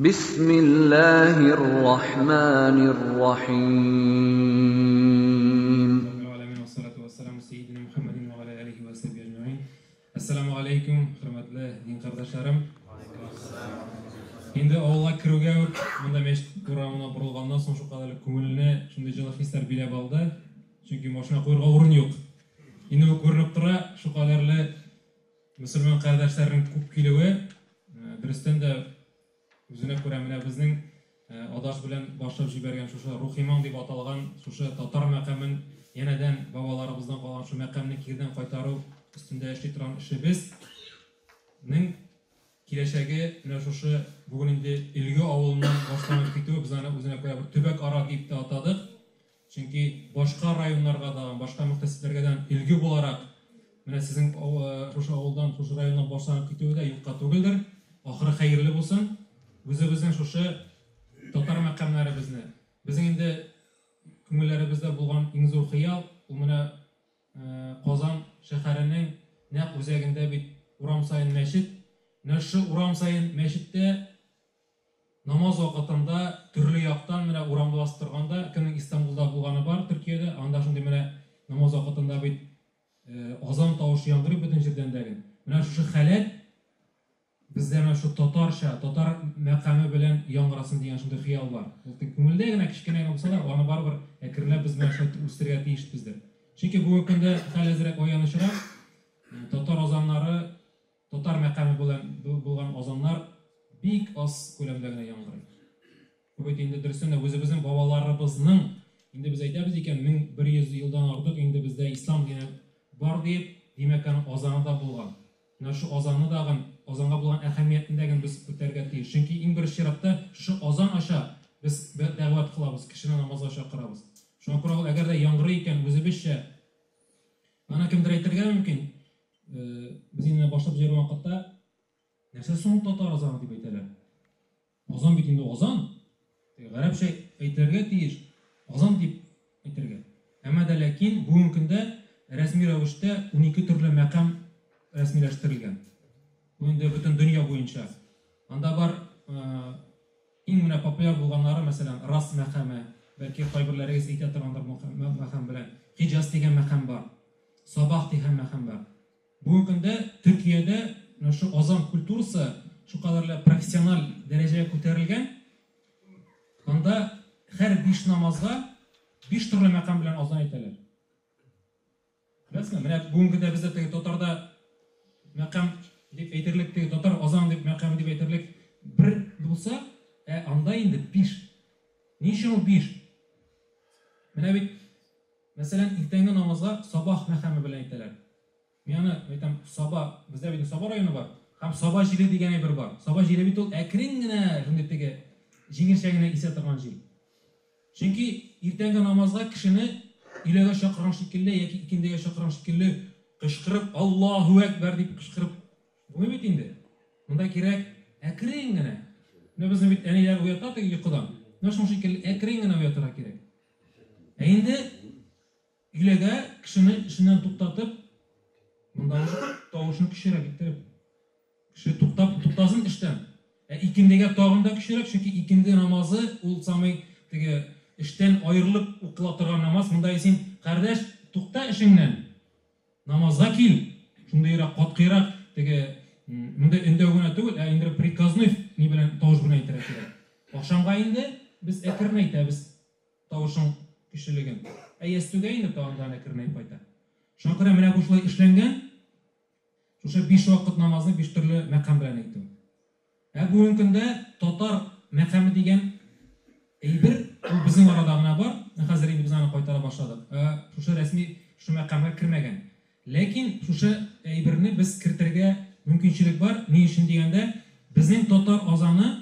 Бисмиллаһир рахманир рахим. Ассаламу алейкум, хөрмәтле дин кардәшләрем. Инде авылга керүгә үк монда мәчет урамына борылганнан соң шулкадәрле күңелне шундый җылы хисләр биләп алды. Чөнки машина куерга урын юк. Инде бу күренеп тора, шулкадәрле мөселман кардәшләрнең күп килүе, дөрестән дә үзенә күрә менә безнең Адаш белән башлап җибәргән шушы Рухимаң дип аталган шушы татар мәкамен янәдән бабаларыбыздан калган шул мәкамне кирдән кайтару өстендә эшли торган эшебез нең киләчәге менә шушы бүген инде Өлге авылыннан башланып китүе, без аны үзенә күрә бер төбәк ара дип тә атадык. Чөнки башка районнарга да, башка мөхтәсибләргә дә өлге буларак, менә сезнең шушы авылдан, шушы районнан башланып китүе дә юкка түгелдер. Ахыры хәерле булсын. Үзебезнең шушы татар мәкамнәребезне, безнең инде күңелләребездә булган иң зур хыял, ул менә Казан шәһәренең нәкъ үзәгендә бит урам саен мәчет. Менә шушы урам саен мәчеттә Намаз вакытында төрле яктан менә урамда басып торганда, кемнең Истанбулда булганы бар, Төркиядә, анда шундый менә намаз вакытында бит азан тавышы яңгырый бөтен җирдән дә. Менә шушы халәт бездә менә шушы татарча, татар мәкаме белән яңгырасын дигән шундый хыял бар. Ул тик күңелдә генә кечкенә генә булса да, аны барыбер әкренләп без менә шулай үстерергә тиешбездер. Чөнки бүгенге көндә хәл әзрәк аянычрак, татар азаннары Татар мәкаме белән булган азаннар бик аз күләмдә генә яңгырый. Бу бит инде дөрестән дә үзебезнең бабаларыбызның, инде без әйтәбез икән, 1100 елдан артык инде бездә ислам дине бар диеп, димәк, аның азаны да булган. Менә шул азанны дагын, азанга булган әһәмиятне дә без күтәрергә тиеш. Чөнки иң беренче чиратта шушы азан аша без дәгъват кылабыз, кешене намазга чакырабыз. Шуңа күрә ул әгәр дә яңгырый икән, үзебезчә, аны кемдер әйтергә мөмкин, Без инде башлап җибәргән вакытта, нәрсә соң ул татар азаны дип әйтәләр. Азан бит инде азан. Гарәпчә әйтергә тиеш, азан дип әйтергә. Әмма дә ләкин бүгенге көндә рәсми рәвештә 12 төрле мәкам рәсмиләштерелгән. Бу инде бөтен дөнья буенча. Анда бар иң менә популяр булганнары, мәсәлән, Рас мәкаме, бәлки кайберләрегез әйтә торгандыр бу мәкам белән. Хиҗаз дигән мәкам бар. Сабах дигән мәкам бар. Бүгенге көндә Төркиядә менә шу азан культурасы шулкадәрле профессиональ дәрәҗәгә күтәрелгән. Анда һәр биш намазга биш төрле мәкам белән азан әйтәләр. Беләсезме? Менә бүгенге көндә бездә теге татарда мәкам дип әйтерлек, теге татар азан дип мәкам дип әйтерлек бер булса, ә анда инде биш. Ни өчен ул биш? Менә бит, мәсәлән, иртәнге намазга сабах мәкаме белән әйтәләр. Мин аны әйтәм, Саба, бездә бит Саба районы бар. Һәм Саба җиле дигән әйбер бар. Саба җиле бит ул әкрен генә, шундый теге җиңелчә генә исә торган җил. Чөнки иртәнге намазга кешене өйләгә чакырган шикелле яки икендегә чакырган шикелле кычкырып Аллаһу әкбәр дип кычкырып булмый бит инде. Монда кирәк әкрен генә. Менә безне бит әниләр уята теге йокыдан. Менә шуның шикелле әкрен генә уятырга кирәк. Ә инде өйләгә кешене эшеннән туктатып, монда уже тавышын көчерәк иттереп, кеше туктап, туктасын эштән. Ә икендегә тагын да көчерәк, чөнки икенде намазы ул самый теге эштән аерылып укыла торган намаз. Монда син, кардәш, тукта эшеңнән. Намазга кил. Шундыйрак, катгыйрак теге монда өндәү генә түгел, ә инде приказной ни белән тавыш белән әйтергә кирәк. Ахшамга инде без әкрен әйтәбез. Тавышың көчлелеген. Ә ястүгә инде тагын да әкренәеп кайта. Шуңа күрә менә бу шулай эшләнгән. Шушы биш вакыт намазны биш төрле мәкам белән әйтү. Ә бүгенге көндә татар мәкаме дигән әйбер ул безнең арада гына бар. Хәзер инде без аны кайтара башладык. Ә шушы рәсми шушы мәкамгә кермәгән. Ләкин шушы әйберне без кертергә мөмкинчелек бар. Ни өчен дигәндә, безнең татар азаны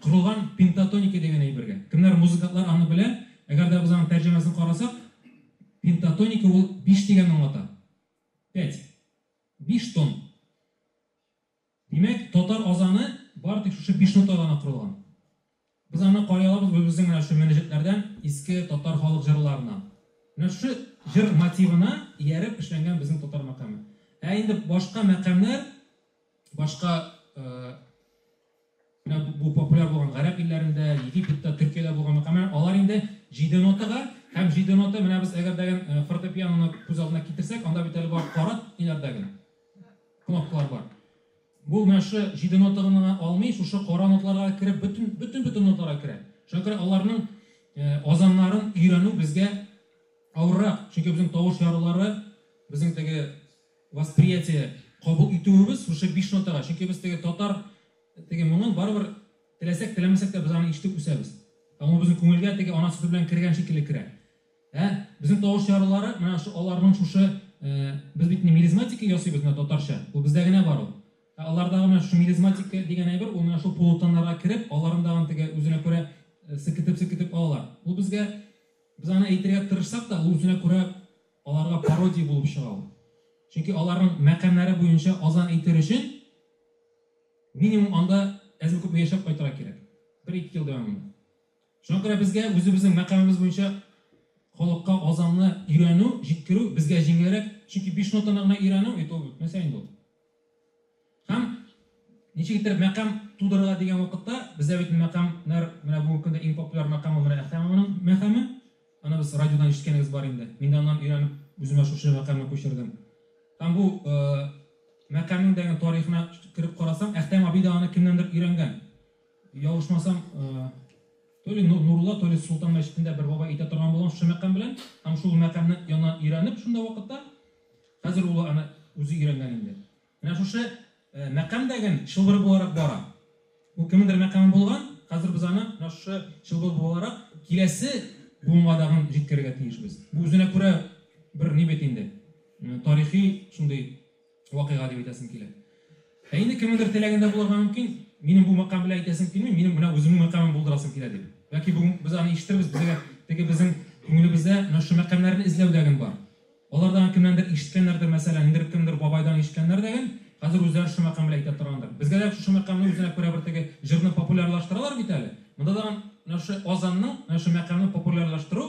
корылган пентатоника дигән әйбергә. Кемнәр музыкантлар аны белә. Әгәр дә без аның тәрҗемәсен карасак, пентатоника ул 5 дигәнне аңлата. 5. 5 тон. Димәк, татар азаны бары тик шушы 5 нота гына корылган. Без аны карый алабыз үзебезнең менә шушы мөнәҗәтләрдән, иске татар халык җырларыннан. Менә шушы җыр мотивына ияреп эшләнгән безнең татар мәкаме. Ә инде башка мәкамнәр, башка Менә бу популяр булган гарәп илләрендә, Египетта, Төркиядә булган мәкамнәр, алар инде җиде нотага һәм җиде нота, менә без әгәр дәген фортепианоны күз алдына китерсәк, анда бит әле бар кара ниләр дәген, кнопкалар бар. Бу менә шушы җиде нота гына алмый, шушы кара ноталарга кереп, бөтен, бөтен, бөтен ноталарга керә. Шуңа күрә аларның азаннарын өйрәнү безгә авыррак, чөнки безнең тавыш ярулары, безнең теге восприятие, кабул итүебез шушы биш нотага, чөнки без теге татар теге моңын барыбер теләсәк, теләмәсәк тә без аны ишетеп үсәбез. Һәм ул безнең күңелгә теге ана сөте белән кергән шикелле керә. Ә безнең тавыш ярулары менә шу аларның шушы без бит мелизматика ясыйбыз менә татарча. Ул бездә генә бар ул. Ә алардагы менә шушы мелизматика дигән әйбер, ул менә шул полутоннарга кереп, аларындагы теге үзенә күрә селкетеп-селкетеп алалар. Ул безгә без аны әйтергә тырышсак та, ул үзенә күрә аларга пародия булып чыга ул. Чөнки аларның мәкамнәре буенча азан әйтер өчен минимум анда әзме-күпме яшәп кайтырга кирәк. Бер-ике ел дәвамында. Шуңа күрә безгә үзебезнең мәкамебез буенча халыкка азанны өйрәнү, җиткерү безгә җиңелрәк, чөнки биш нотаны гына өйрәнү, это ул нәрсә инде ул. Һәм ничек итеп мәкам тудырырга дигән вакытта, бездә бит мәкамнар, менә бүгенге көндә иң популяр мәкам ул менә Әхтәмованың мәкаме. Аны без радиодан ишеткәнегез бар инде. Мин дә аннан өйрәнеп, үземә шушы мәкамны күчердем. Һәм бу мәкамның дә тарихына кереп карасаң, Әхтәм абый да аны кемнәндер өйрәнгән. Ялгышмасам, то ли Нурулла, то ли Султан мәчетендә бер бабай әйтә торган булган шушы мәкам белән, һәм шул мәкамны яннан өйрәнеп шунда вакытта, хәзер ул аны үзе өйрәнгән инде. Менә шушы мәкам дәген чылбыр буларак бара. Ул кемнеңдер мәкаме булган, хәзер без аны менә шушы чылбыр буларак киләсе буынга дагын җиткерергә тиешбез. Бу үзенә күрә бер ни бит инде, тарихи шундый вакыйга дип әйтәсем килә. Ә инде кемнеңдер теләгендә булырга мөмкин, минем бу мәкам белән әйтәсем килми, минем менә үземнең мәкамым булдырасым килә дип. Бәлки бүген без аны ишетербез, безгә теге безнең күңелебездә менә шушы мәкамнәрне эзләү дәген бар. Алардан кемнәндер ишеткәннәрдер, мәсәлән, ниндидер кемдер бабайдан ишеткәннәр дәген, хәзер үзләре шушы мәкам белән әйтә торгандыр. Безгә дә шушы мәкамны үзенә күрә бер теге җырны популярлаштыралар бит әле. Монда тагын менә шушы азанның, менә шушы мәкамны популярлаштыру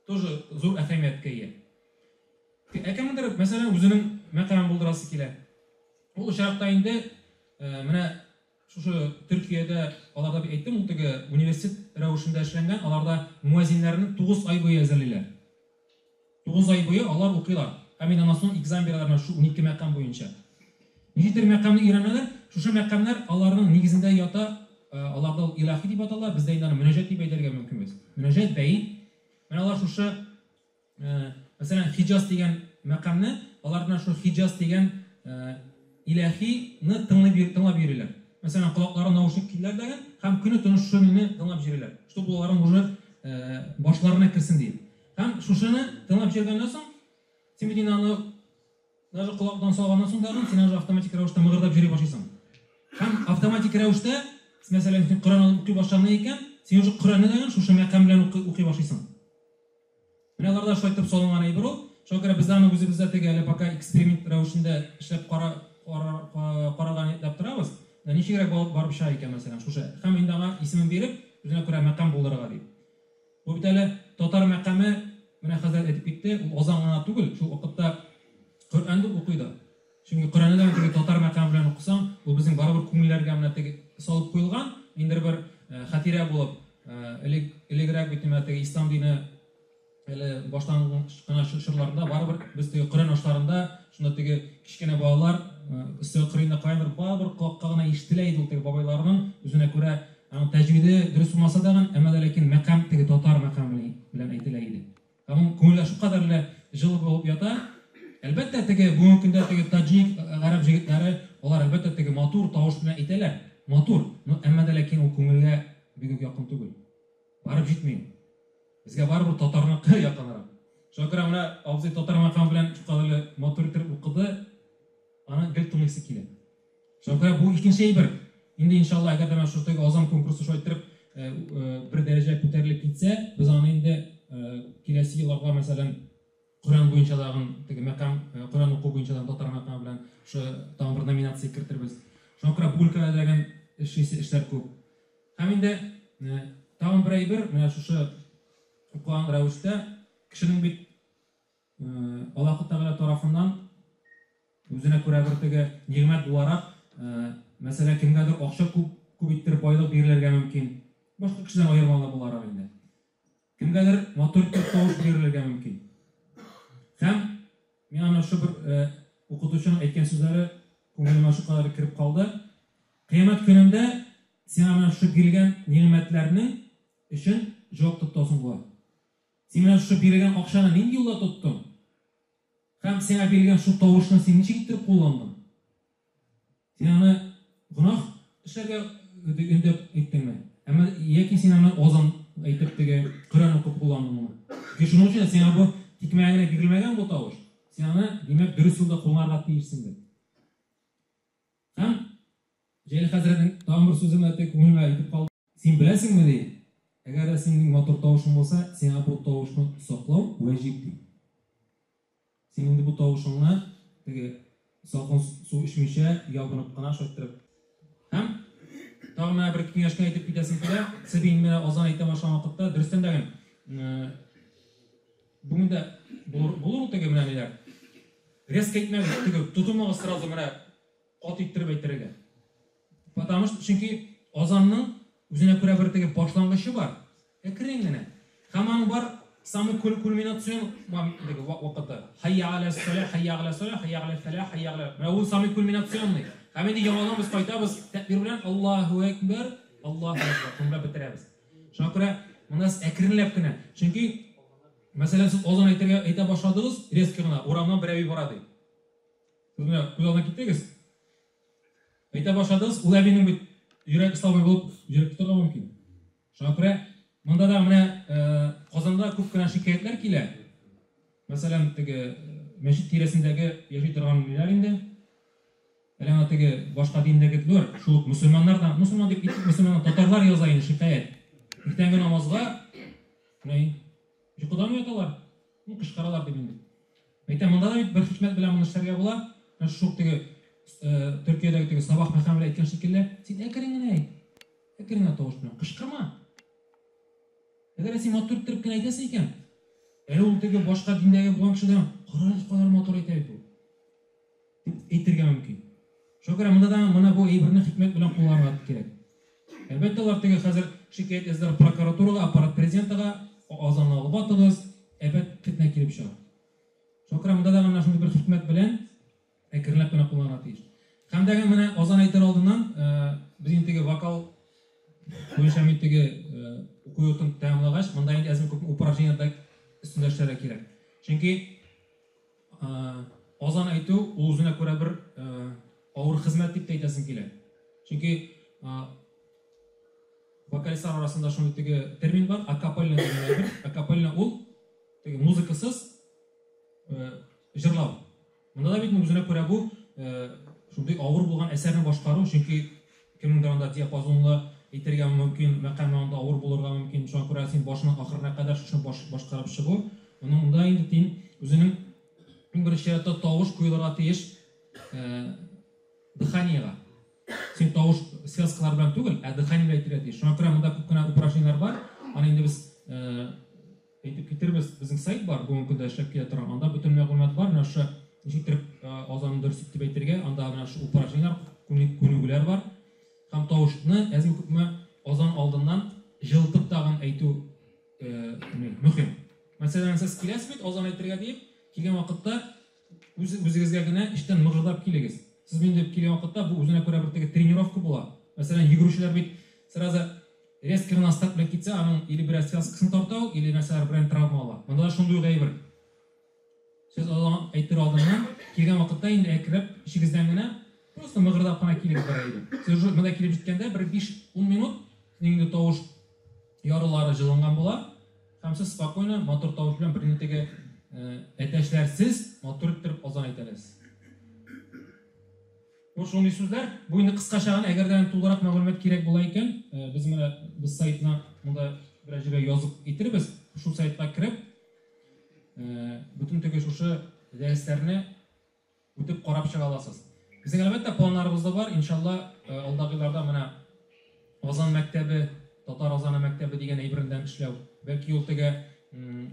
тоже зур әһәмияткә ия. Ә кемнеңдер, мәсәлән, үзенең мәкамын булдырасы килә. Ул очракта инде менә шушы Төркиядә аларда бит әйттем, ул теге университет рәвешендә эшләнгән, аларда муәзиннәрне 9 ай буе әзерлиләр. 9 ай буе алар укыйлар. Һәм инде аннан соң экзамен бирәләр менә шул 12 мәкам буенча. Ничектер мәкамны өйрәнәләр. Шушы мәкамнәр аларның нигезендә ята, аларда ул илаһи дип атала, бездә инде аны мөнәҗәт дип әйтергә мөмкинбез. Мөнәҗәт, бәет. Менә алар шушы, мәсәлән, Хиҗаз дигән мәкамны, алар менә шул Хиҗаз дигән илаһины тыңлый, тыңлап йөриләр. Мәсәлән, колакларына наушник киделәр дәген һәм көне-төне шушы тыңлап йөриләр. Чтобы аларның уже башларына керсен диеп. Һәм шушыны тыңлап йөргәннән соң, син бит инде аны даже колактан салганнан соң тагын син уже автоматик рәвештә мыгырдап йөри башлыйсың. Һәм автоматик рәвештә, мәсәлән, син Коръән алып укый башлаган икән, син уже Коръәнне дә шушы мәкам белән укый башлыйсың. Менә аларда шулай итеп салынган әйбер ул. Шуңа күрә без аны үзебездә теге әле пока эксперимент рәвешендә эшләп карарга ниятләп торабыз. Менә ничегрәк барып чыга икән, мәсәлән, шушы. Һәм инде аңа исемен биреп, үзенә күрә мәкам булдырырга дип. Бу бит әле татар мәкаме, менә хәзрәт әйтеп китте, ул азан гына түгел, шул вакытта Коръән дә укый да. Чөнки Коръәнне дә теге татар мәкаме белән укысаң, ул безнең барыбер күңелләргә менә теге салып куелган, ниндидер бер хатирә булып, элек элегрәк бит менә теге ислам дине әле башлангыч кына чорларында барыбер без теге Коръән ашларында шунда теге кечкенә балалар өстәл кырыенда каяндыр барыбер колакка гына ишетелә иде ул теге бабайларның үзенә күрә аның тәҗвиде дөрес булмаса дагын, әмма дә ләкин мәкам теге татар мәкаме белән әйтелә иде. Һәм ул күңелдә шулкадәрле җылы булып ята. Әлбәттә, теге бүгенге көндә теге таҗик, гарәп җегетләре, алар әлбәттә теге матур тавыш белән әйтәләр. Матур, но әмма дә ләкин ул күңелгә бик үк якын түгел. Барып җитми ул. Безгә барыбер татарныкы якынрак. Шуңа күрә менә абзый татар мәкаме белән шулкадәрле матур итеп укыды, аны гел тыңлыйсы килә. Шуңа күрә бу икенче әйбер. Инде иншалла, әгәр дә менә шушы теге азан конкурсы шулай иттереп бер дәрәҗә күтәрелеп китсә, без аны инде киләсе елларга, мәсәлән, Коръән буенча тагын теге мәкам, Коръән уку буенча да татар мәкаме белән шушы тагын бер номинация кертербез. Шуңа күрә бу өлкәдә дә эшлисе эшләр күп. Һәм инде тагын бер әйбер, менә шушы укыган рәвештә кешенең бит Аллаһы Тәгалә тарафыннан үзенә күрә бер теге нигъмәт буларак, мәсәлән, кемгәдер акча күп күп иттереп байлык бирелергә мөмкин. Башка кешедән аермалы буларак инде. Кемгәдер матур итеп тавыш бирелергә мөмкин. Һәм мин ана шул бер укытучының әйткән сүзләре күңелемә шулкадәр кереп калды. Кыямәт көнендә сиңа менә шушы бирелгән нигъмәтләрнең өчен җавап тотасың була. Син менә шушы бирелгән акчаны нинди юлда тоттың? Һәм сиңа бирелгән шул тавышны син ничек иттереп кулландың? Син аны гөнаһ эшләргә өндәп әйттеңме? Әмма яки син аны азан әйтеп теге Коръән укып кулландыңмы? Чөнки шуның өчен сиңа бу тикмәгә генә бирелмәгән бу тавыш. Син аны, димәк, дөрес юлда кулланырга тиешсеңдер. Һәм Җәлил хәзрәтнең тагын бер сүзе менә теге күңелемә әйтеп калды. Син беләсеңме, ди, әгәр дә синең матур тавышың булса, сиңа бу тавышны саклау вәҗиб, ди. Син инде бу тавышыңны теге салкын су эчмичә, ябынып кына шулай иттереп. Һәм тагын менә бер киңәш кенә әйтеп китәсем килә. Сез инде менә азан әйтә башлаган вакытта, дөрестән дә бүген дә булыр, булыр ул теге менә ниләр. Резко әйтмәгез, теге тотынмагыз сразу менә каты иттереп әйтергә. Потому что, чөнки азанның үзенә күрә бер теге башлангычы бар, әкрен генә. Һәм аның бар самый кульминацион теге вакыты. Хайя аля саля, хайя аля саля, хайя аля фәлә, хайя аля. Менә ул самый кульминационный. Һәм инде яңадан без кайтабыз тәкбир белән Аллаһу акбар, Аллаһу акбар. Шуның белән бетерәбез. Шуңа күрә монда әкренләп кенә. Чөнки мәсәлән, сез азан әйтергә әйтә башладыгыз, резко гына урамнан бер әби бара ди. Сез менә күз алдына киттегез. Әйтә башладыгыз, ул әбинең бит йөрәк слабый булып йөрәк тотарга мөмкин. Шуңа күрә монда да менә Казанда күп кенә шикаятьләр килә. Мәсәлән, теге мәчет тирәсендәге яши торган ниләр инде. Әле ана теге башка диндәге түгел, шул ук мөселманнар да, мөселман дип әйтик, мөселман татарлар яза инде шикаять. Иртәнге намазга менә йокыдан уяталар. Ну, кычкыралар дип инде. Әйтәм, монда да бит бер хикмәт белән моны эшләргә була. Менә шул теге Төркиядәге теге Сабах мәхәм белән әйткән шикелле, син әкрен генә әйт. Әкрен генә тавыш белән. Кычкырма. Әгәр син матур иттереп кенә әйтәсең икән, әле ул теге башка диндәге булган кешедән, кара әле кадәр матур әйтә бит ул. Дип әйтергә мөмкин. Шуңа күрә монда да моны бу әйберне хикмәт белән кулланырга кирәк. Әлбәттә, алар теге хәзер шикаять язалар прокуратурага, аппарат президентага, азанны алып атыгыз, әйбәт фетнә килеп чыга. Шуңа күрә монда да менә шундый бер хикмәт белән әкренләп кенә кулланырга тиеш. Һәм дә менә азан әйтер алдыннан без инде теге вокал буенча мин теге уку йортын тәмамлагач, монда инде әзме-күпме упражнениеләр өстендә эшләргә кирәк. Чөнки азан әйтү ул үзенә күрә бер авыр хезмәт дип тә әйтәсем килә. Чөнки вокалистлар арасында шундый теге термин бар, акапельно дигән әйбер. Акапельно ул теге музыкасыз җырлау. Монда да бит үзенә күрә бу шундый авыр булган әсәрне башкару, чөнки кемнеңдер анда диапазонлы әйтергә мөмкин, мәкаме анда авыр булырга мөмкин. Шуңа күрә син башыннан ахырына кадәр шушыны башкарып чыгу, моның да инде тин үзенең иң беренче чиратта тавыш куелырга тиеш дыханиега. Син тавыш связкалар белән түгел, ә дыхание белән әйтергә тиеш. Шуңа күрә монда күп кенә упражнениеләр бар. Аны инде без әйтеп китербез. Безнең сайт бар, бүгенге көндә эшләп килә торган. Анда бөтен мәгълүмат бар. Менә шушы ничек иттереп азанны дөрес итеп әйтергә, анда менә шушы упражнениеләр, күнегүләр бар. Һәм тавышны әзме-күпме азан алдыннан җылытып тагын әйтү мөһим. Мәсәлән, сез киләсез бит азан әйтергә диеп, килгән вакытта үз үзегезгә генә эчтән мыгырдап килегез. Сез мин дип килгән вакытта бу үзенә күрә бер теге тренировка була. Мәсәлән, йөгерүчеләр бит сразу резко гына старт белән китсә, аның или бераз связкасын тарта ул, или нәрсәләр белән травма ала. Монда да шундый ук әйбер. Сез азан әйтер алдыннан килгән вакытта инде әкрәп эчегездән генә просто мыгырдап кына килегез бер әйбер. Сез уже монда килеп җиткәндә бер 5-10 минут сезнең инде тавыш ярылары җылынган була. Һәм сез спокойно, матур тавыш белән бернинди теге әтәчләрсез матур иттереп азан әйтә аласыз. Бу шундый сүзләр. Бу инде кыскача гына, әгәр дә тулырак мәгълүмат кирәк була икән, без менә без сайтына монда берәр җиргә язып китербез. Шул сайтка кереп, бөтен теге шушы дәресләрне үтеп карап чыга аласыз. Безнең әлбәттә планнарыбыз да бар. Иншалла, алдагы елларда менә Азан мәктәбе, татар азаны мәктәбе дигән әйберендән эшләү. Бәлки ул теге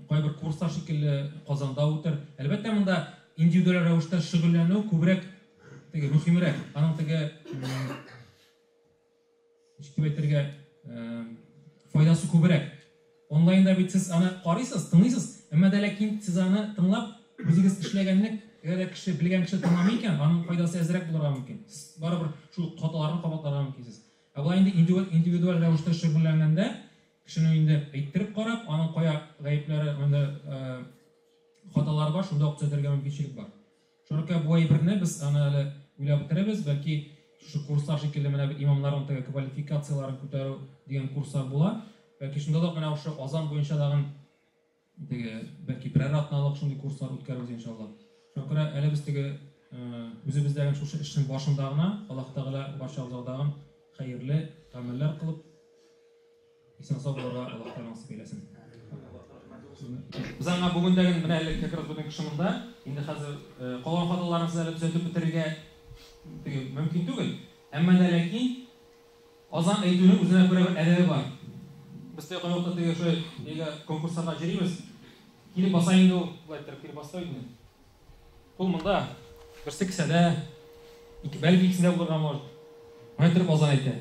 кайбер курслар шикелле Казанда үтер. Әлбәттә, монда индивидуаль рәвештә шөгыльләнү күбрәк теге мөһимрәк. Аның теге ничек дип әйтергә, файдасы күбрәк. Онлайнда бит сез аны карыйсыз, тыңлыйсыз, әмма дә ләкин сез аны тыңлап, үзегез эшләгәнне, әгәр дә кеше белгән кеше тыңламый икән, аның файдасы әзрәк булырга мөмкин. Сез барыбер шул хаталарны кабатларга мөмкинсез. Ә болай инде индивидуаль рәвештә шөгыльләнгәндә, кешене инде әйттереп карап, аның кая гаепләре, анда хаталары бар, шунда ук төзәтергә мөмкинчелек бар. Шуңа күрә бу әйберне без аны әле уйлап бетерәбез, бәлки шушы курслар шикелле менә имамнарның теге квалификацияләрен күтәрү дигән курслар була. Бәлки шунда да менә шушы азан буенча тагын теге бәлки берәр атналык шундый курслар үткәрербез иншалла. Шуңа күрә әле без теге үзебездәге шушы эшнең башында гына Аллаһ Тәгалә барчабызга тагын хәерле гамәлләр кылып Исән-сау булырга Аллаһ Тәгалә насыйп әйләсен. Без аңа бүген дә менә әле как раз бөтен кеше монда. Инде хәзер калган хаталарны сез әле төзәтеп бетерергә теге мөмкин түгел. Әмма дә ләкин азан әйтүнең үзенә күрә бер әдәбе бар. Без теге кайвакытта теге шулай нигә конкурсларга йөрибез. Килеп баса инде ул, болай иттереп килеп басты инде. Кул монда, берсе кесәдә, ике, бәлки икесендә булырга может. Болай иттереп азан әйтә.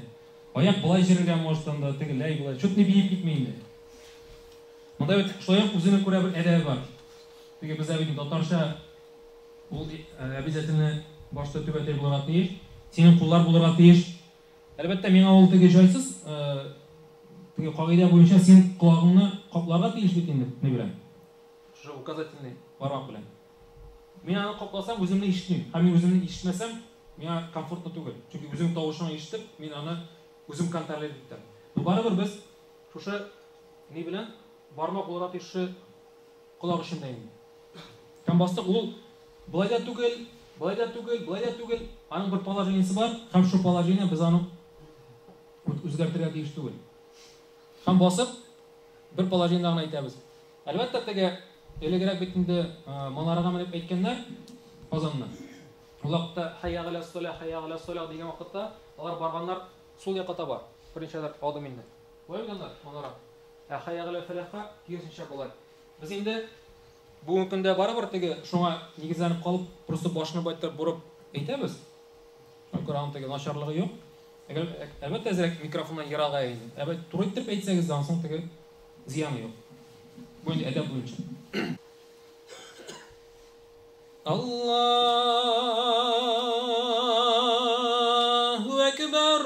Аяк болай җөрергә может анда, тегеләй, болай. Чуть не биеп китми инде. Монда бит шулай ук үзенә күрә бер әдәбе бар. Теге бездә бит татарча ул обязательно башта түбәтәй булырга тиеш. Синең куллар булырга тиеш. Әлбәттә, миңа ул теге җайсыз, теге кагыйдә буенча син колагыңны капларга тиеш бит инде, ни белән. Шушы указательный бармак белән. Мин аны капласам, үземне ишетмим. Һәм мин үземне ишетмәсәм, миңа комфортно түгел. Чөнки үземнең тавышыңны ишетеп, мин аны үзем контролировать итәм. Но барыбер без шушы ни белән бармак булырга тиеш шушы колак эчендә инде. Һәм бастык, ул болай да түгел, болай да түгел, болай да түгел. Аның бер положениесе бар, һәм шул положение без аны үзгәртергә тиеш түгел. Һәм басып, бер положениедә гына әйтәбез. Әлбәттә, теге элегрәк бит инде манарага менеп әйткәннәр азанны. Ул вакытта хәйя галә салә, хәйя галә салә дигән вакытта алар барганнар сул якка таба, берничәдер адым инде. Болай бит анда манара. Ә хәйя галә фәләхка киресенчә болай. Без инде бүгенге көндә барыбер теге шуңа нигезләнеп калып, просто башны байтыр борып әйтәбез. Шуңа күрә аның теге начарлыгы юк. Әгәр әлбәттә әзрәк микрофоннан ерагая инде. Әлбәттә туры иттереп әйтсәгез дә, ансын теге зыяны юк. Бу инде әдәп буенча. Аллаһу әкбәр.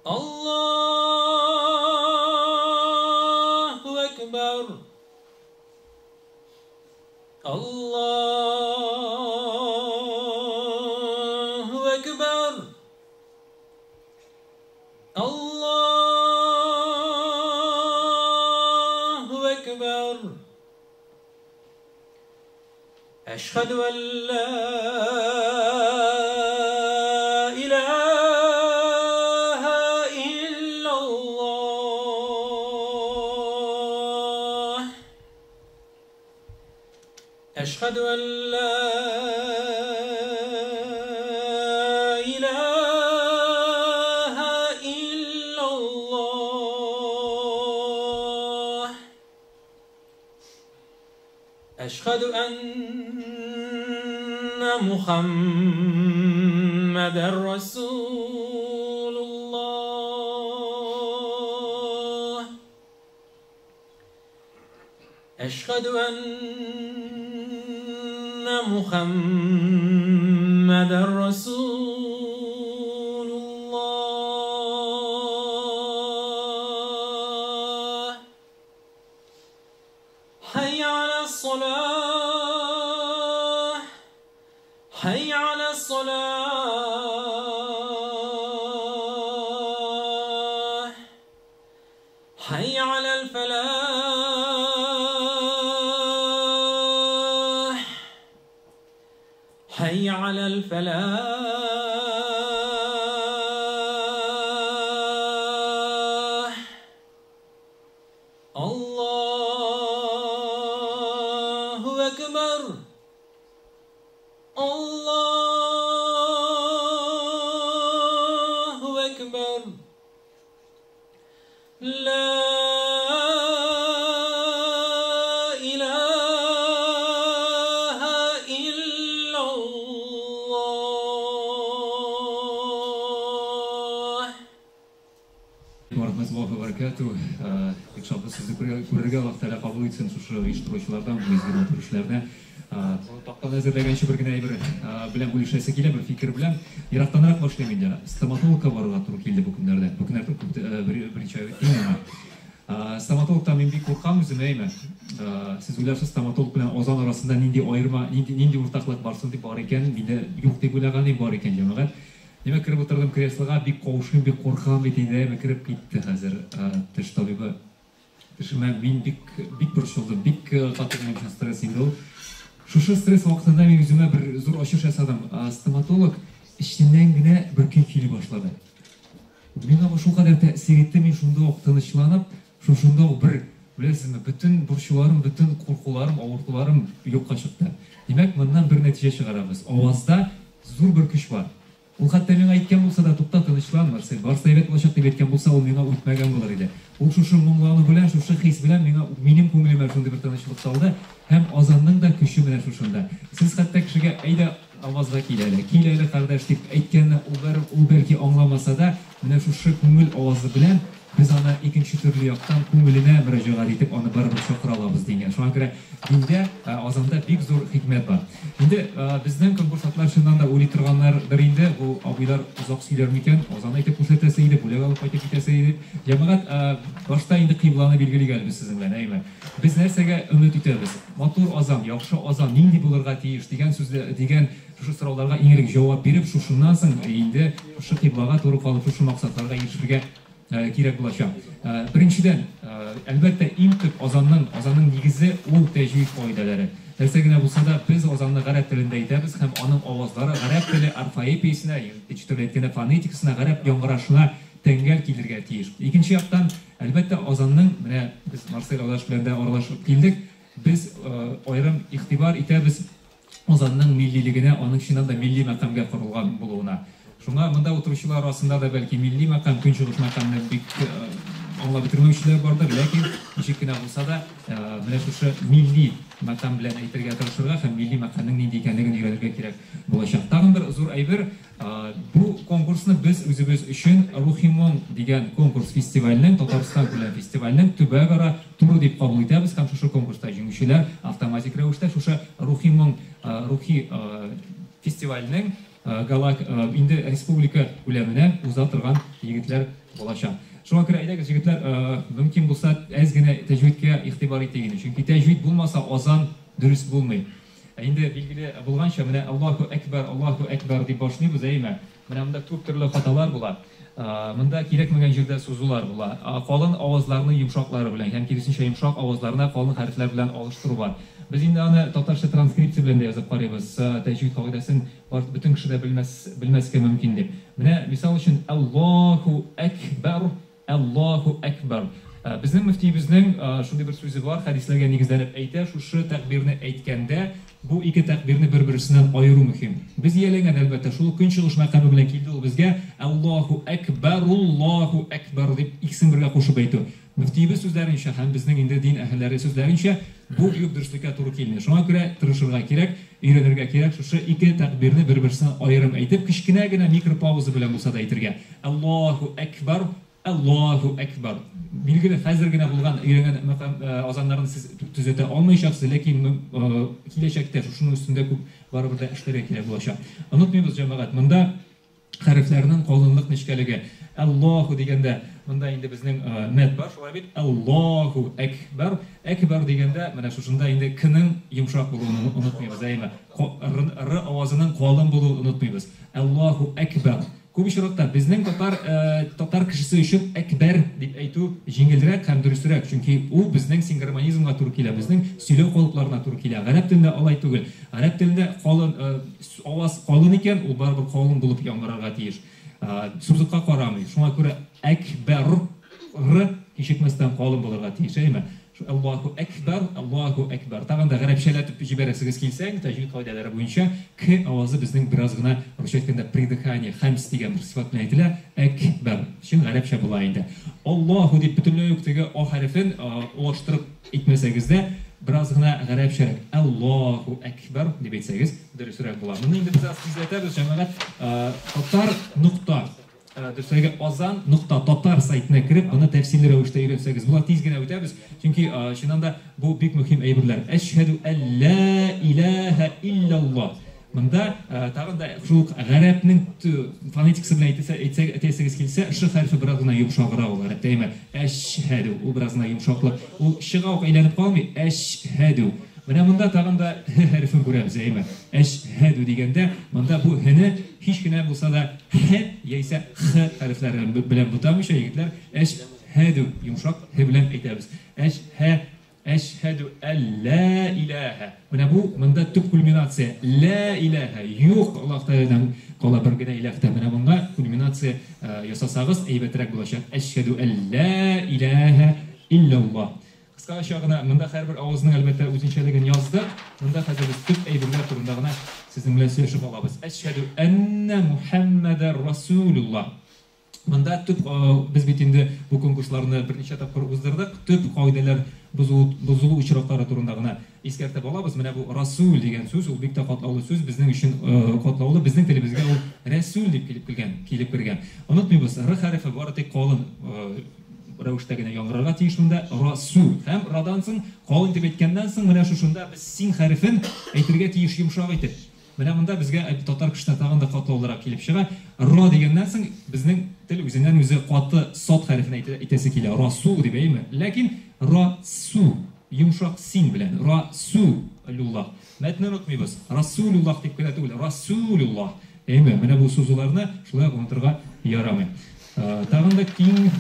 Аллаһу әкбәр. Аллаһу әкбәр. Аллаһу әкбәр. Әшһәдү ән ла илаһа иллаллаһ. Әшһәдү ән ла илаһа иллаллаһ. Әшһәдү әннә Мухаммәдәр Расулуллаһ. Әшһәдү әннә Мухаммәдәр Расулуллаһ. Хәйя галәс салах. Хәйя галәс салах. Хәйя галәл фәлах. Хәйя галәл фәлах. Аллаһу әкбәр. Аллаһу әкбәр. Ла илаһа иллаллаһ. алейкум ва рахматуллахи ва баракатуһ. Бик шатлы сезне күрергә, Аллаһ Тәгалә кабул итсен шушы оештыручылардан бу изге матур эшләрне. Тактаны әзерләгәнче бер генә әйбер белән бүлешәсе килә, бер фикер белән. Ерактанрак башлыйм инде. Стоматологка барырга туры килде бу көннәрдә. Бу көннәрдә күп берничә ай үтте инде аңа. Стоматологтан мин бик куркам үзем, әйме. Сез уйларсыз, стоматолог белән азан арасында нинди аерма, нинди нинди уртаклык бар соң дип, бар икән, миндә юк дип уйлаган идем, бар икән, җәмәгать. Димәк, кереп утырдым креслога, бик каушыйм, бик куркам бит инде, әйме, кереп китте хәзер теш табибы. Тешемә мин бик, бик борчылдым, бик каты минем өчен стресс инде ул. Шушы стресс вакытында мин үземә бер зур ачыш ясадым. Стоматолог эченнән генә бер көй көйли башлады. Миңа бу шулкадәр тәэсир итте, мин шунда ук тынычланып, шушында ук бер, беләсезме, бөтен борчуларым, бөтен куркуларым, авыртуларым юкка чыкты. Димәк, моннан бер нәтиҗә чыгарабыз. Авазда зур бер көч бар. Ул хәтта миңа әйткән булса да, тукта, тынычлан, Марсель, барысы да әйбәт булачак, дип әйткән булса, ул миңа үтмәгән булыр иде. Ул шушы моңлану белән, шушы хис белән миңа, минем күңелемә шундый бер тынычлык салды. Һәм азанның да көче менә шушында. Сез хәтта кешегә, әйдә, намазга кил әле, кил әле, кардәш, дип әйткәнне ул бәр, ул бәлки аңламаса да, менә шушы күңел авазы белән без аны икенче төрле яктан күңеленә мөрәҗәгать итеп, аны барыбер чакыра алабыз дингә. Шуңа күрә диндә, азанда бик зур хикмәт бар. Инде безнең конкурсантлар чыннан да уйлый торганнардыр инде, бу абыйлар озак сөйләр микән, азан әйтеп күрсәтәсе иде, бүләк алып кайтып китәсе иде дип. Җәмәгать, башта инде кыйбланы билгелик әле без сезнең белән, әйеме? Без нәрсәгә өмет итәбез? Матур азан, яхшы азан нинди булырга тиеш дигән сүзле, дигән шушы сорауларга иң элек җавап биреп, шушыннан соң инде шушы кыйблага туры калып, шушы максатларга ирешергә кирәк булачак. Беренчедән, әлбәттә, иң төп азанның, азанның нигезе ул тәҗвид кагыйдәләре. Нәрсә генә булса да, без азанны гарәп телендә әйтәбез һәм аның авазлары гарәп теле орфоэпиясенә, икенче төрле әйткәндә, фонетикасына, гарәп яңгырашына тәңгәл килергә тиеш. Икенче яктан, әлбәттә, азанның, менә без Марсель адаш белән дә аралашып килдек, без аерым игътибар итәбез азанның миллилегенә, аның чыннан да милли мәкамгә корылган булуына. Шуңа монда утыручылар арасында да бәлки милли мәкам, көнчыгыш мәкамне бик аңлап бетермәүчеләр бардыр, ләкин ничек кенә булса да, менә шушы милли мәкам белән әйтергә тырышырга һәм милли мәкамнең нинди икәнлеген өйрәнергә кирәк булачак. Тагын бер зур әйбер, бу конкурсны без үзебез өчен Рухи моң дигән конкурс-фестивальнең, Татарстан күләм фестивальнең төбәкара туры дип кабул итәбез һәм шушы конкурста җиңүчеләр автоматик рәвештә шушы Рухи моң рухи фестивальнең гала инде республика күләменә уза торган егетләр булачак. Шуңа күрә әйдәгез, егетләр, мөмкин булса, әз генә тәҗвидкә игътибар итик инде. Чөнки тәҗвид булмаса, азан дөрес булмый. Ә инде билгеле булганча, менә Аллаһу әкбәр, Аллаһу әкбәр дип башлыйбыз, әйеме? Менә монда күп төрле хаталар була. Монда кирәкмәгән җирдә сузулар була. Калын авазларны йомшаклары белән һәм киресенчә йомшак авазларны калын хәрефләр белән алыштыру бар. Без инде аны татарча транскрипция белән дә язып карыйбыз. Тәҗвид кагыйдәсен бар бөтен кеше дә белмәс, белмәскә мөмкин дип. Менә мисал өчен Аллаһу әкбәр Әллаһу әкбәр. Безнең мөфтиебезнең шундый бер сүзе бар, хәдисләргә нигезләнеп әйтә, шушы тәкъбирне әйткәндә, бу ике тәкъбирне бер-берсеннән аеру мөһим. Без ияләнгән, әлбәттә, шул ук көнчыгыш мәкаме белән килде ул безгә, Әллаһу әкбәр, Уллаһу әкбәр дип икесен бергә кушып әйтү. Мөфтиебез сүзләренчә һәм безнең инде дин әһелләре сүзләренчә, бу бик үк дөреслеккә туры килми. Шуңа күрә тырышырга кирәк, өйрәнергә кирәк шушы ике тәкъбирне бер-берсеннән аерым әйтеп, кечкенә генә микропауза белән булса да әйтергә. Аллаһу әкбәр, Аллаһу әкбәр. Билгеле, хәзер генә булган өйрәнгән мәкам азаннарны сез төзәтә алмаячаксыз, ләкин киләчәктә шушының өстендә күп барыбер дә эшләргә кирәк булачак. Онытмыйбыз, җәмәгать, монда хәрефләрнең калынлык нечкәлеге. Аллаһу дигәндә, монда инде безнең мәд бар, шулай бит? Аллаһу әкбәр. Әкбәр дигәндә, менә шушында инде к-ның йомшак булуын онытмыйбыз, әйеме? Р авазының калын булуын онытмыйбыз. Аллаһу әкбәр. Күп очракта безнең татар татар кешесе өчен әкбәр дип әйтү җиңелрәк һәм дөресрәк, чөнки ул безнең сингармонизмга туры килә, безнең сөйләү калыпларына туры килә. Гарәп телендә алай түгел. Гарәп телендә калын аваз калын икән, ул барыбер калын булып яңгырарга тиеш. Сузыкка карамый. Шуңа күрә әкбәр р кичекмәстән калын булырга тиеш, әйеме? Аллаһу әкбәр, Аллаһу әкбәр. Тагын да гарәпчәләтеп җибәрәсегез килсә, тәҗвид кагыйдәләре буенча к авазы безнең бераз гына, русча әйткәндә, придыхание, хәмс дигән бер сыйфат белән әйтелә, әкбәр. Чын гарәпчә була инде. Аллаһу дип бөтенләй үк теге а хәрефен улаштырып әйтмәсәгез дә, бераз гына гарәпчәрәк Аллаһу әкбәр дип әйтсәгез, дөресрәк була. Моны инде без аз тизләтәбез, җәмәгать, татар нокта. Дөресрәге, azan.tatar сайтына кереп, моны тәфсилле рәвештә өйрәнсәгез була. Тиз генә үтәбез, чөнки чыннан да бу бик мөһим әйберләр. Әшһәдү әллә илаһә илляллаһ. Монда тагын да шул ук гарәпнең фонетикасы белән әйтәсегез килсә, ш хәрефе бераз гына йомшаграк ул гарәптә, әйме? Әшһәдү, ул бераз гына йомшаклык. Ул шга ук әйләнеп калмый, әшһәдү. Менә монда тагын да һ хәрефен күрәбез, әйме? Әшһәдү дигәндә, монда бу һне һич кенә булса да һ яисә х хәрефләре белән бутамыйча, егетләр, әшһәдү йомшак һ белән әйтәбез. Әшһә Әшһәдү әллә илаһә. Менә бу монда төп кульминация. Лә илаһә. Юк, Аллаһ Тәгаләдән кала бер генә илаһ та. Менә монда кульминация ясасагыз әйбәтрәк булачак. Әшһәдү әллә илаһә илляллаһ. Кыскача гына монда һәрбер авызның әлбәттә үзенчәлеген яздык. Монда хәзер без төп әйберләр турында гына сезнең белән сөйләшеп алабыз. Әшһәдү әннә Мухәммәдәр Расулуллаһ. Монда төп без бит инде бу конкурсларны берничә тапкыр уздырдык. Төп кагыйдәләр бозылу бозылу очраклары турында гына искәртеп алабыз. Менә бу Расул дигән сүз, ул бик тә катлаулы сүз, безнең өчен катлаулы, безнең телебезгә ул Рәсүл дип килеп килгән, килеп кергән. Онытмыйбыз, Р хәрефе бары тик калын рәвештә генә яңгырарга тиеш монда. Расул. Һәм радан соң, калын дип әйткәннән соң, менә шушында без син хәрефен әйтергә тиеш йомшак итеп. Менә монда безгә татар кешесенә тагын да катлаулырак килеп чыга. Ра дигәннән соң безнең тел үзеннән-үзе каты сад хәрефен әйтәсе килә. Расу дип, әйеме? Ләкин ра-су, йомшак син белән. Ра-су-люллаһ. Мәтне онытмыйбыз. Расулюллаһ дип кенә түгел, Расулюллаһ. Әйеме? Менә бу сузуларны шулай ук онытырга ярамый. Тагын да киң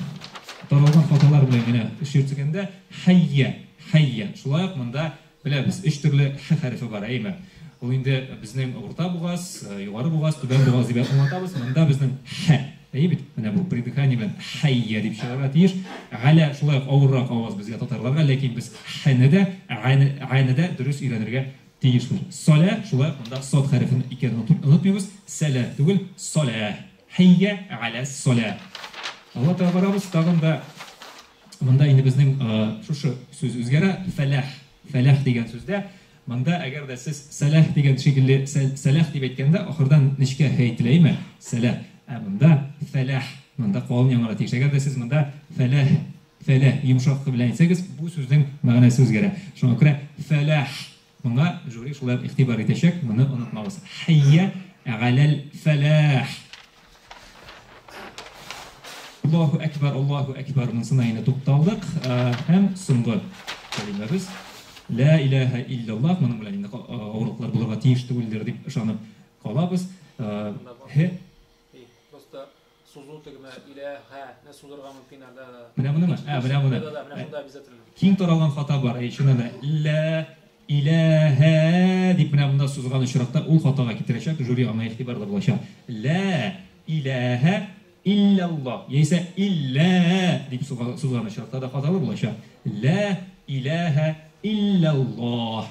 таралган хаталар белән генә эш йөртсәгәндә, хәйя, хәйя. Шулай ук монда Беләбез, өч төрле х хәрефе бар, әйеме? Ул инде безнең урта бугаз, югары бугаз, түбән бугаз дип аңлатабыз. Монда безнең х, әйе бит? Менә бу придыхание белән хәйя дип чыгарга тиеш. Галә шулай ук авыррак аваз безгә татарларга, ләкин без хне дә, аны да дөрес өйрәнергә тиешбез. Салә, шулай ук монда сод хәрефен икәнен онытмыйбыз. Сәлә түгел, салә. Хәйя галә салә. Алга таба барабыз, тагын да Монда инде безнең шушы сүз үзгәрә, фәләх, фәләх дигән сүздә. Монда әгәр дә сез сәләх дигән шикелле сәләх дип әйткәндә, ахырдан нечкә һ әйтелә, әйме? Сәләх. Ә монда фәләх, монда калын яңгырарга тиеш. Әгәр дә сез монда фәләх, фәләх йомшак х белән әйтсәгез, бу сүзнең мәгънәсе үзгәрә. Шуңа күрә фәләх. Моңа жюри шулай ук игътибар итәчәк, моны онытмагыз. Хәйя галәл фәләх. Аллаһу әкбәр, Аллаһу әкбәр. Монысына инде тукталдык. Һәм соңгы кәлимәбез. Ла илаһа илляллаһ. Моның белән инде авырлыклар булырга тиеш түгелдер дип ышанып калабыз. Һе. Просто сузу тегеме иләһә не сузырга мөмкин, да, да. Менә монымы? Ә, менә моны. Да, да, менә шунда обязательно. Киң таралган хата бар, әй, чыннан да. Лә иләһә дип менә монда сузган очракта ул хатага китерәчәк, жюри аңа игътибарлы булачак. Лә иләһә илляллаһ яисә иллә дип сузган очракта да хаталы булачак. Лә иләһә илляллаһ.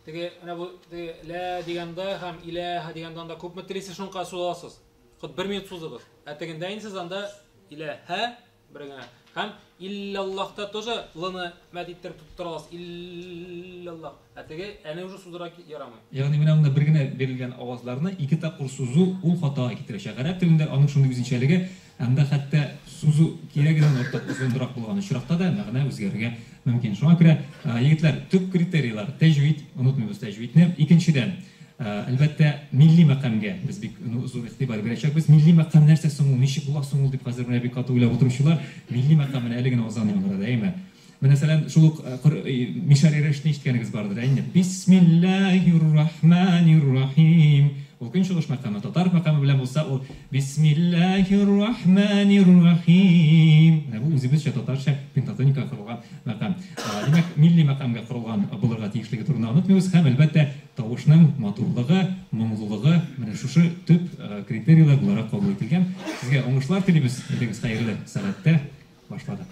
Теге, менә бу теге лә дигәндә һәм иләһә дигәндә анда күпме телисез шунка суза аласыз. Хоть бер минут сузыгыз. Ә тегендә инде сез анда иләһә бер генә. Һәм илляллаһта тоже лны мәд иттереп тоттыра аласыз. Илляллаһ. Ә теге әне уже сузырга ярамый. Ягъни менә монда бер генә бирелгән авазларны ике тапкыр сузу ул хатага китерәчәк. Гарәп телендә аның шундый үзенчәлеге, анда хәтта сузу кирәгеннән артык озынрак булган очракта да мәгънә үзгәрергә мөмкин. Шуңа күрә, егетләр, төп критерийлар, тәҗвид, онытмыйбыз тәҗвидне. Икенчедән, әлбәттә, милли мәкамгә без бик зур игътибар бирәчәкбез. Милли мәкам нәрсә соң ул, ничек була соң ул дип хәзер менә бик каты уйлап утыручылар, милли мәкам менә әле генә азан яңгырады, әйеме? Менә мәсәлән, шул ук Мишәр Ирешне ишеткәнегез бардыр, ә инде. Бисмиллаһир-рахманир-рахим. Ул көнчыгыш мәкаме, татар мәкаме белән булса, ул Бисмиллаһир-рахманир-рахим. Менә бу үзебезчә татарча пентатоникага корылган мәкам. Димәк, милли мәкамгә корылган булырга тиешлеге турында онытмыйбыз һәм, әлбәттә, тавышның матурлыгы, моңлылыгы менә шушы төп критерийлар буларак кабул ителгән. Сезгә уңышлар телибез. Әйдәгез, хәерле сәгатьтә башладык.